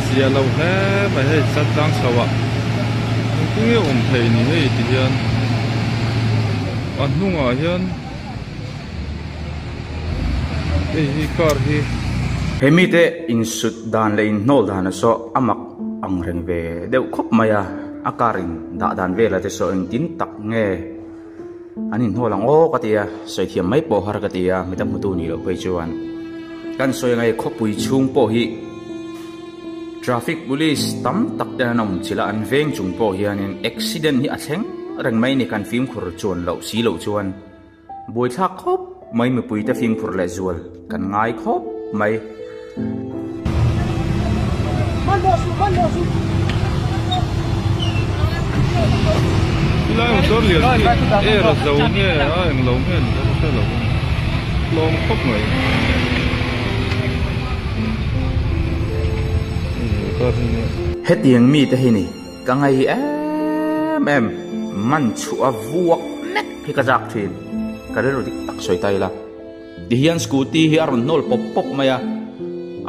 Zia lo hle mai hei chaltlang chho ah engtin nge awm thei ni hei ti hian a hnungah hian hei hi car hi. He mite insut dan leh inhnawl dan a saw a mak ang reng ve deuh khawp mai a, a car in dah dan vel ah te saw engtin tak nge. An inhnawl ang aw ka ti a, sawi thiam mai pawh har ka ti a, mi dang hmutu nih loh phei chuan kan sawi angai khawpui chhung pawh hi traffic police tam tak te an awm chilh a, an veng chung pawh hianin accident hi a thleng reng mai ni kan fimkhur chuan loh si loh chuan buaithlak khawp mai mipui te fimkhur leh zual kan ngai khawp mai. Tilai motor lian hi air a zo nge a englo nge ni ka hre lo a tlawm khawp mai Hetiang mite hi ni ka ngai em em man chhuah a vuak nek hi ka zak thin ka rilru dik tak sawi ta ila. Tihian scooty hi a rawn hnawl pawp pawp mai a,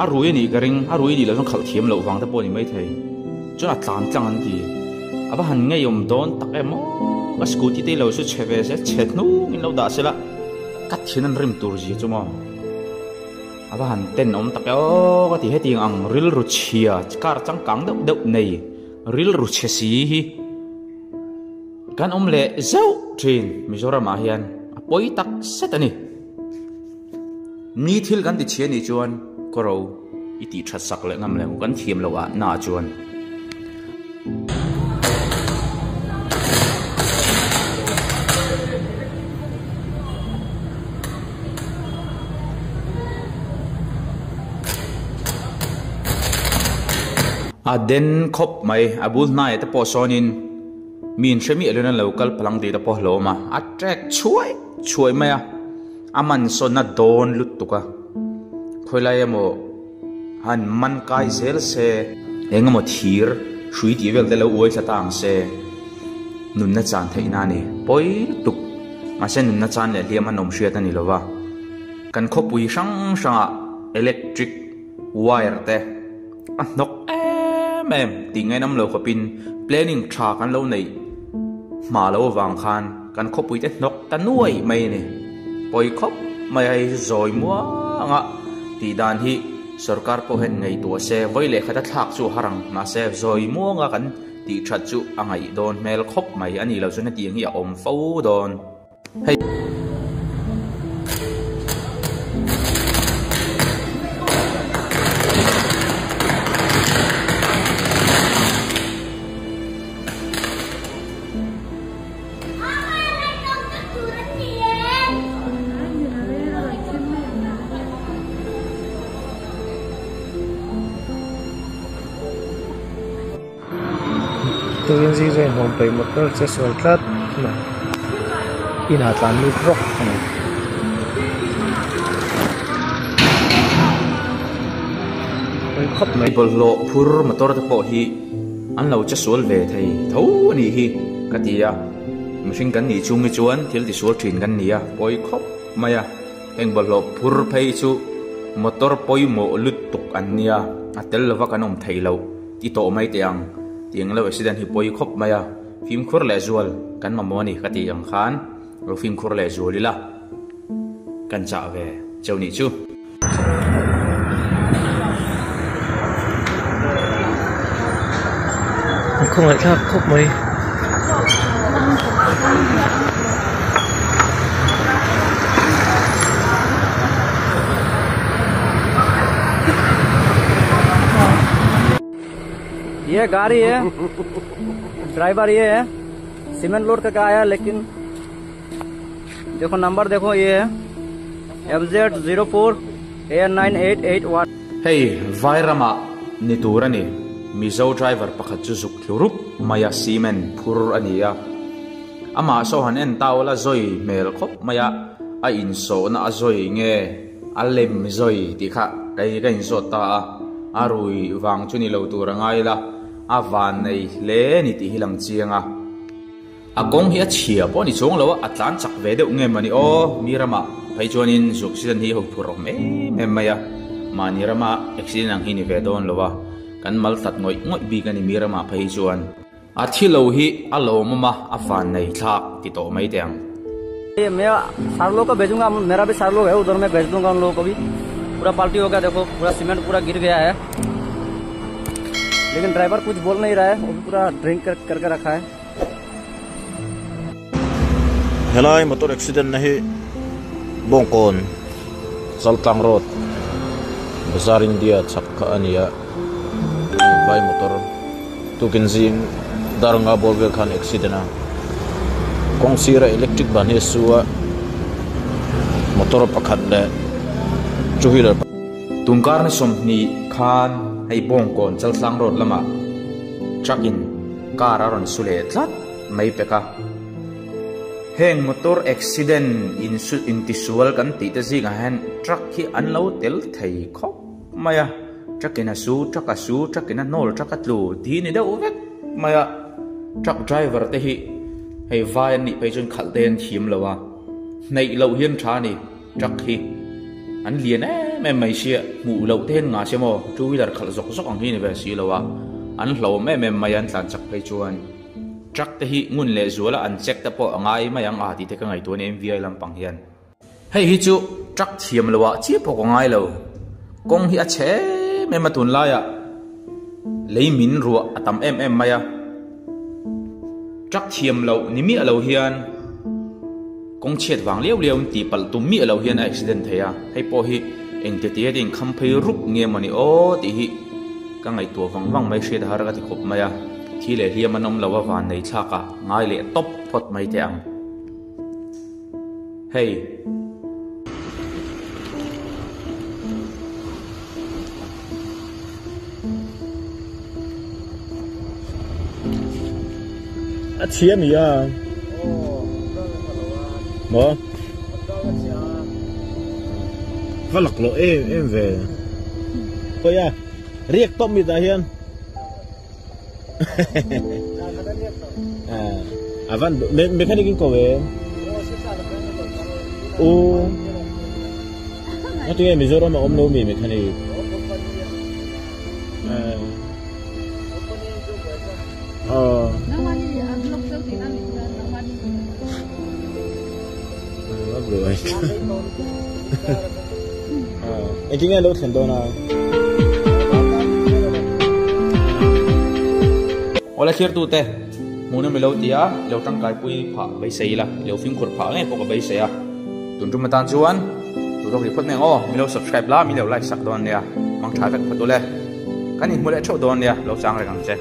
a rui a nih ka ring, a rui a nih loh chuan khalh thiam loh vang te pawh a ni maithei. Chuan a tlan tlang an ti. A va han ngeiawm dawn tak em aw, ka scooty te hi lo chu chhe ve se, chhe hnung in lo dah se la, ka thin an rim tur zia chu maw. A va han tenawm tak e aw ka ti, hetiang ang rilru chhia, car changkang deuh deuh nei rilru chhe si hi. Kan awm leh zeuh thin Mizoramah hian a pawi tak set a ni. Mi thil kan ti chhia nih chuan kawro i tih that sak leh ngam leh kan thiam loh ah na chuan. A den khawp mai a bul hnaiah te pawh sawnin. Mi in hre miah loin an lo kal palang tih te pawh a hlawm a, a trek chhuai chhuai mai a, a man sawn a dawn lutuk a, khawilai emaw han man kai zel se, eng emaw thir hrui tih vel te lo uai thla ta ang se, nunna chan theihna a ni pawi lutuk, mahse nunna chan leh hliam an awm hriat a ni lova, kan khawpui hrang hrangah electric wire te. A hnawk em em tih ngainam lo khawpin planning tha kan lo neih hma lo avang khan kan khawpui te hnawk ta nuai mai a ni. Pawi khawp mai a hei zawi muang a tih dan hi sorkar pawh hian ngaihtuah se vawi leh khat a thlak chu a har ang mahse zawi muang a kan tih that chu a ngaih dawn hmel khawp mai a nih loh chuan hetiang hi a awm fo dawn. Hei. Tukin zing chuan inhawm peih motor che sual tlat mai inah tlan lut rawk a ni. Khawp mai bawlhhlawh phur motor te pawh hi an lo che sual ve thei tho a nih hi ka ti a, mihring kan nih chhung hi chuan thil tisual thin kan ni a pawi khawp mai a. Heng bawlhhlawh phur phei chu motor pawimawh lutuk an nia, a tel lova kan awm theih loh ti tawh mai teh ang tih ang lo accident hi pawi khawp mai a, fimkhur leh zual kan mamawh a ni ka tih ang khan lo fimkhur leh zual ila kan chah ve cheu nih chu. An khawngaihthlak khawp mai. ये गाड़ी है driver ये है cement load करके आया लेकिन देखो नंबर देखो ये है F Z zero four A nine eight eight one Hei Vairama ni tur a ni. Mizo driver pakhat chu zuk thlu rup mai a cement phur a ni a. Amah saw han en ta ula zawi hmel khawp mai a, a insawhna a zawi nge a lem zawi tih kha kei ka inzawt ta a, a rui vang chu ni lo tur a ngai la, a van nei hle a ni tih hi lang chiang a. A kawng hi a chhia pawh a ni chuang lo a, a tlan chak ve deuh nge mawni aw, mi ramah phei chuanin zuk accident hi a huphurh awm em em mai a, mahni rama accident ang hi ni ve dawn lo a. Kan mal tlat ngawih ngawih bik a ni mi ramah phei hi chuan. A thi lo hi a lawmawm a, a vannei thlak ti tawh mai teh ang. मैं सार लोग को भेजूंगा मेरा भी सार लोग है उधर मैं भेज दूंगा उन लोगों को भी पूरा पार्टी हो गया देखो पूरा सीमेंट पूरा गिर गया है लेकिन ड्राइवर कुछ बोल नहीं रहा है वो भी पूरा ड्रिंक कर, करके रखा है Helai motor accident na hi Bawngkawn Chaltlang road Bazar India chhak kha a ni a vai motor tukin zing dar nga bawr vel khan accident a kawng sira electric ban hi a su a motor pakhat leh two wheeler Tungkarna 20 khan hei Bawngkawn Chaltlang road lamah truck in car a rawn su leh tlat mai pek a. Heng motor accident insu intisual kan tih te zingah hian truck hi an lo tel thei khawp mai a, truck in a su, truck a su, truck in a hnawl, truck a tlu tih ni deuh vek mai a, truck driver te hi hei vai an nih phei chuan khalh te an thiam lo a, hnaih loh hian tha a ni truck hi an lian em em mai sia, hmuh loh te hian ngah se maw two wheeler khalh zawk zawk ang hi ni ve si lo a, an hlauhawm em em mai a an tlan chak phei chuan. Truck te hi ngun leh zuala an check te pawh a ngai mai ang a tih te ka ngaihtuah a ni MVI lampang hian. Hei hi chu truck thiam lo ah chiah pawh ka ngai lo. Kawng hi a chhe em em a tunlaiah lei min ruah a tam em em mai a. Truck thiam loh ni miah lo hian kawng chhiat vang liau liau in tih palh tum miah lo hian a accident thei a. Hei pawh hi engte tia te inkham phei rup nge mawni aw tih hi ka ngaihtuah vang vang mai hriat a har ka ti khawp mai a. Thi leh hliam an awm lo a van nei thlak a, ngai leh tawp phawt mai teh ang. Hei. A chhia mi a. Maw? Va laklawh em em ve. Khawi a, riak tawp mi tah hian. Avan mechanic in ko ve. U. Nga tinge Mizoram a awm lo mi mechanic. Oh. Engtin nge lo thlen dawn a? Awle thirtute, hmuhnawm i lo ti a, i lo tangkaipui phah beisei ila, i lo fimkhur phah ngei pawh ka beisei a. Tun tum atan chuan tu zawk ri phawt mai ang aw, min lo subscribe la, min lo like sak dawn nia, mang tha vek phawt ule. Kan inhmu leh theuh dawn nia, lo chang reng ang che.